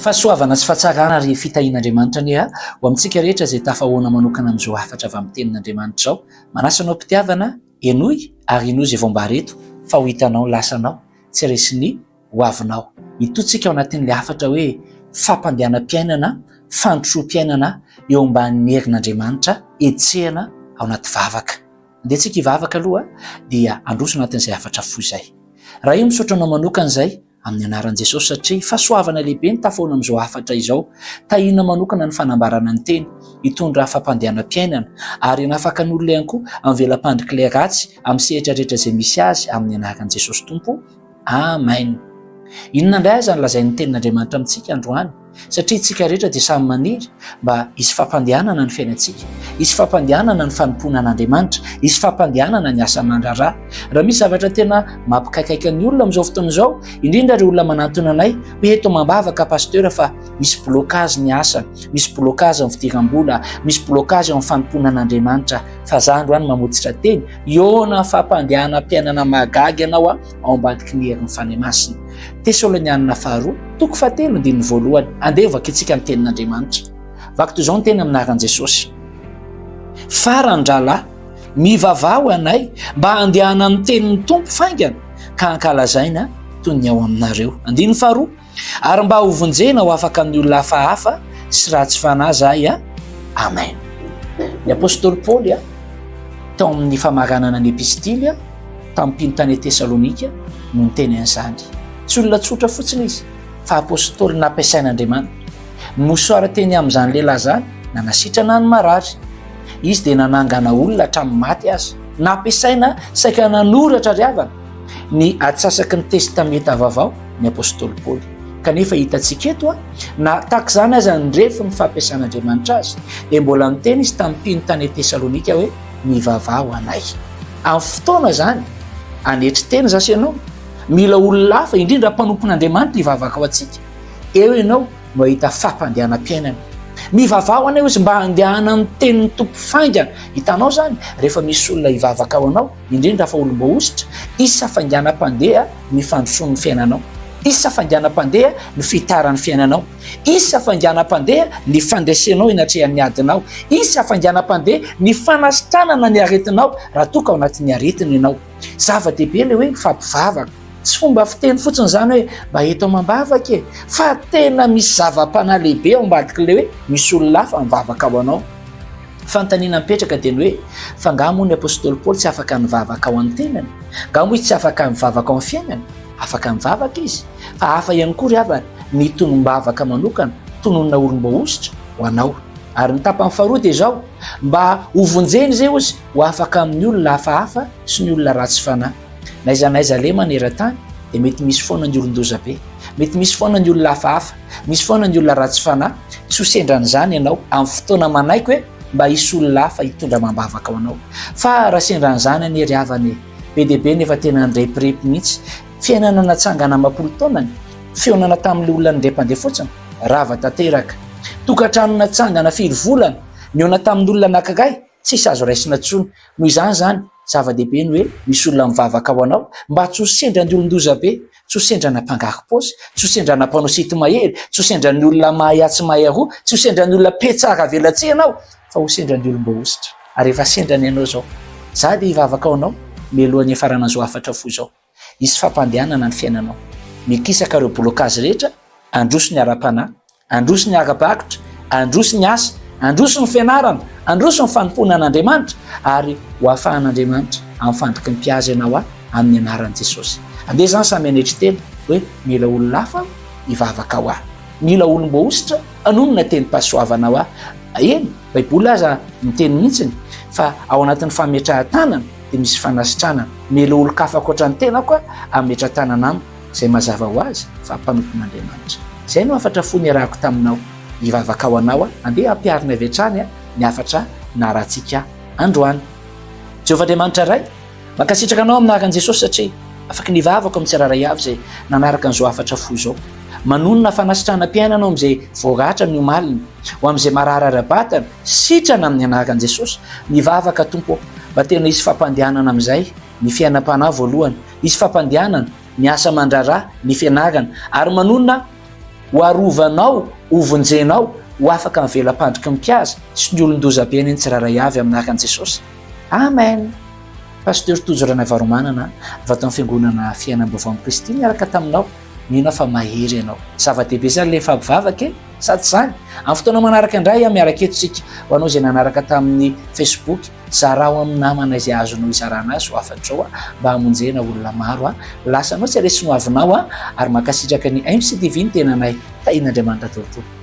Fahasoavana sy fahatsarana ary fitahian'Andriamanitra anie ho amintsika rehetra izay tafahoana manokana amin'izao hafatra avy amin'ny tenin'Andriamanitra izao. Manasa anao am-pitiavana, henoy ary henoy izay voambara eto fa ho hitanao ny lasanao tsy resin'ny ho avinao. Hitohy tsika ao anatin'ilay hafatra hoe fampandehanam-piainana, fandrosoam-piainana eo ambanin'ny herin'Andriamanitra hetsehana ao anaty vavaka. Andeha tsika hivavaka aloha dia handroso anatin'izay hafatra fohy izay. Ray o misaotra anao manokana izay amin'ny anaran'i Jesosy satria fahasoavana lehibe ny tafahoana amin'izao hafatra izao. Tahiana manokana ny fanambarana ny teny, hitondra fampandehanam-piainana ary hanafaka ny olona ihany koa amin'ny vela-pandrik'ilay ratsy amin'ny sehatra rehetra izay misy azy amin'ny anaran'i Jesosy Tompo. Amen. Inona indray aza no lazain'ny tenin'Andriamanitra amintsika androany? Satria isika rehetra dia samy maniry mba hisy fampandehanana ny fiainantsika, hisy fampandehanana ny fanompoana an'Andriamanitra, hisy fampandehanana ny asa aman-draharaha. Raha misy zavatra tena mampikaikaika ny olona amin'izao fotoana izao, indrindra ireo olona manantona anay hoe eto amam-bavaka pasteur fa misy blocage ny asa, misy blocage ny fidiram-bola, misy blocage eo amin'ny fanompoana an'Andriamanitra, fa za androany mamotsitra teny, Iona fampandehanam-piainana mahagaga ianao ao ambadiky ny herin'ny Fanahy Masina. Tesalonianina faharoa, toko fahatelo, andininy voalohany. Andeha hovakintsika ny tenin'Andriamanitra. Vaky toy izao ny teny amin'ny anaran'i Jesosy. Farany rahalahy, mivavaha ho anay mba handehanan'ny tenin'ny Tompo faingana ka hankalazaina toy ny ao aminareo. Andininy faharoa. Ary mba ho vonjena ho afaka amin'ny olona hafahafa sy ratsy fanahy zahay a. Amen. Ny apostoly Paoly a, tao amin'ny famaranana ny epistily a, tamin'ny mpino tany Tesalonika no niteny an'izany. Tsy olona tsotra fotsiny izy, fa apostoly nampiasain'Andriamanitra. Ny mosoara teny amin'izany lehilahy izany, nanasitrana ny marary. Izy dia nanangana olona hatramin'ny maty aza. Nampiasaina saika nanoratra ry havana ny atsasaky ny Testamenta Vaovao ny apostoly Paoly. Kanefa hitantsika eto, na tahaka izany aza ny refin'ny fampiasan'Andriamanitra azy, dia mbola niteny izy tamin'ny mpino tany Tesalonika hoe, Mivavaha ho anay. Amin'ny fotoana izany, hanetry tena zasy ianao, mila olona hafa, indrindra mpanompon'Andriamanitra hivavaka ho antsika. Eo ianao no hahita fampandehanam-piainana. Mivavaha ho anay hozy mba handehanan'ny tenin'ny Tompo faingana. Hitanao izany, rehefa misy olona hivavaka ho anao, indrindra fa olom-boahosotra, isa fainganam-pandeha ny fandrosoan'ny fiainanao, isa fainganam-pandeha ny fihitaran'ny fiainanao, isa fainganam-pandeha ny fandresenao eny atrehan'ny adinao, isa fainganam-pandeha ny fanasitranana ny aretinao raha toa ka ao anatin'ny aretina ianao. Zava-dehibe ilay hoe mifampivavaka. Tsy fomba fiteny fotsiny izany hoe mba eto amam-bavaka e, fa tena misy zava-panahy lehibe ao ambadik'ilay hoe misy olona hafa mivavaka ho anao. Fanontaniana mipetraka dia ny hoe, fa angaha moa ny apostoly Paoly tsy afaka nivavaka ho an'ny tenany? Angaha moa izy tsy afaka mivavaka ao amin'ny fiainany? Afaka mivavaka izy. Fa hafa ihany koa ry havana ny tonom-bavaka manokana tononina olom-boahosotra ho anao. Ary ny tapany faharoa dia izao, mba hovonjena izay hozy ho afaka amin'ny olona hafahafa sy ny olona ratsy fanahy. N'aiza n'aiza aleha maneran-tany dia mety misy foana ny olon-doza be. Mety misy foana ny olona hafahafa. Misy foana ny olona ratsy fanahy. Tsy ho sendra an'izany ianao amin'ny fotoana manaiky hoe mba hisy olona hafa hitondra amam-bavaka ho anao. Fa raha sendra an'izany anie ry havana e! Be dia be nefa tena nirepirepy mihitsy. Fiainana natsangana amam-polo taonany, fihaonana tamin'ilay olona nirempandeha fotsiny, rava tanteraka. Tokantrano natsangana firy volana, nihaona tamin'olona anankiray, tsisy azo raisina intsony. Noho izany izany, zava-dehibe ny hoe misy olona mivavaka ho anao mba tsy ho sendra ny olon-doza be, tsy ho sendra na mpangaro-paosy, tsy ho sendra na mpanao sinto-mahery, tsy ho sendra ny olona mahay atsy mahay aroa, tsy ho sendra ny olona mpetsara velatsihy ianao, fa ho sendra ny olom-boahosotra. Ary efa sendrany ianao izao. Izaho dia hivavaka ho anao mialohan'ny hiafaranan'izao hafatra fohy izao. Hisy fampandehanana ny fiainanao. Mikisaka ireo blocage rehetra, handroso ny ara-panahy, Handroso ny ara-barotra, handroso ny asa, handroso ny fianarana, handroso ny fanompoana an'Andriamanitra, ary ho afahan'Andriamanitra amin'ny fandriky ny mpihaza ianao ahy amin'ny anaran'i Jesosy. Andeha izany samy hanetry tena hoe mila olona hafa aho hivavaka ho ahy. Mila olom-boahosotra hanonona tenim-pahasoavana ho ahy. Eny, Baiboly aza miteny mihitsiny fa ao anatin'ny fametrahan-tanana dia misy fanasitranana. Mila olon-kafa ankoatra ny tenako aho hametra-tanana amiko. Izay mazava ho azy fa mpanompon'Andriamanitra. Izay no hafatra fo niarahako taminao. Hivavaka ho anao aho. Andeha hampiharina avy hatrany ny hafatra narahantsika androany. Jehovah Andriamanitra Ray, mankasitraka Anao amin'ny anaran'i Jesosy satria afaka nivavaka amin'ny tsirairay avy izay nanaraka an'izao hafatra fo izao. Manonona fanasitranam-piainana ao amin'izay voaratra ny omaliny, ho amin'izay marary ara-batana, sitrana amin'ny anaran'i Jesosy. Mivavaka Tompo ô, mba tena hisy fampandehanana amin'izay ny fiainam-panahy voalohany, hisy fampandehanana ny asa aman-draharaha, ny fianarana, ary manonona. Ho arovanao, ho vonjenao, ho afaka amin'ny vela-pandriky ny mpihaza sy ny olon-doza be anie ny tsirairay avy amin'ny anaran'i Jesosy. Amen! Pasteur Tojo Ranaivaromanana avy ato amin'ny Fiangonana Fiainam-baovao amin'i Kristy niaraka taminao. Mino aho fa mahery ianao. Zava-dehibe izany ilay mifampivavaka e! Sa tsy izany? Amin'ny fotoana manaraka indray miaraka eto isika. Ho anao izay nanaraka tamin'ny Facebook, zarao amin'ny namana izay azonao izarana azy ho hafatrao mba hamonjena olona maro. Lasanao tsy haresin'ny hoavinao ary mankasitraka ny MCTV ny tenanay. Tahian'Andriamanitra daholo tompoko.